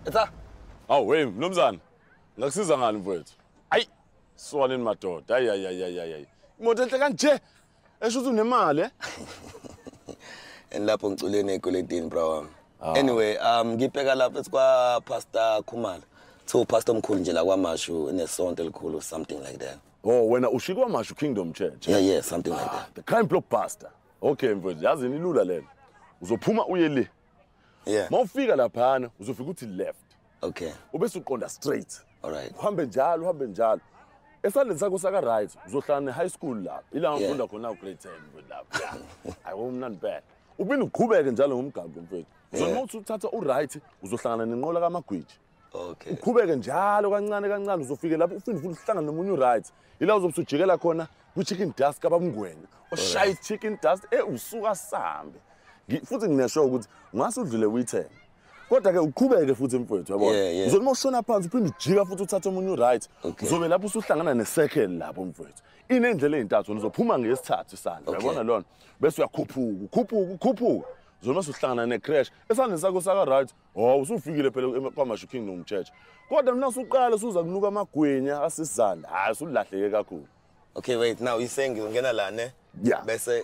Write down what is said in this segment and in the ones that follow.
Etha. Awu hey mnumzane. Ngakusiza ngani mfowethu? Ayi, swaneni madoda. Ayi ayi ayi ayi. Imoto enhle kanje. Esho ukuthi unemali eh? And lapho ngiculeni ekoletini bro wami. Anyway, ngibheka lapha kwa Pastor Khumalo. Thu pastor omkhulu nje la kwaMashu enesonto elikhulu, something like that. Oh, wena ushikwa Mashu Kingdom Church. Yeah, something like that. The crime blockbuster. Okay mfowethu, yazi ilula lena. Uzophuma uye le. Yeah. Mawufika laphana uzofika uthi left. Okay. Ubese uqonda straight. All right. Uhambe njalo, uhambe njalo. Esandleni sakho saka right uzohlala ne high school lapha. Ila ngifunda khona grade 10 mfowethu lapha. Ayiwumnandi phela. Uphinde uqhubeke njalo ngomgaqo mfowethu. Uzona uthi uthatha u right uzohlangana nenqola kaMagwiji. Okay. Uqhubeke njalo kancane kancane uzofike lapho uphinde futhi uhlangane nomunye u right. Ila uzobe usujikela khona ku chicken dust kababungwenya. Oshaya chicken dust usuka sambe. Futhi nginesho ukuthi ungase udlule uyithenge. Kodwa ke uqhubeke futhi mfowethu yabona. Uzona uma ushona phansi uphinde ujika futhi uthathe omunye u-right. Uzobe lapho usuhlangana ne-circle lapho mfowethu. Inendlela ezintathu uzophuma ngesithathu isandla. Uyabona lona. Bese uyakhuphuka, ukhuphuka, ukhuphuka. Uzona usuhlangana ne-crash. Esandleni sakho saka right. Oh, usufikile phela kwaMashu Kingdom Church. Kodwa mina usuqala usuza kunuka amagwinya asisizanda. Hayi usulahleke kakhulu. Okay, wait. Now you saying ngizongena la ne? Yeah. Bese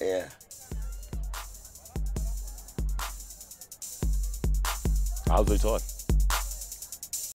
yeah. How's it on?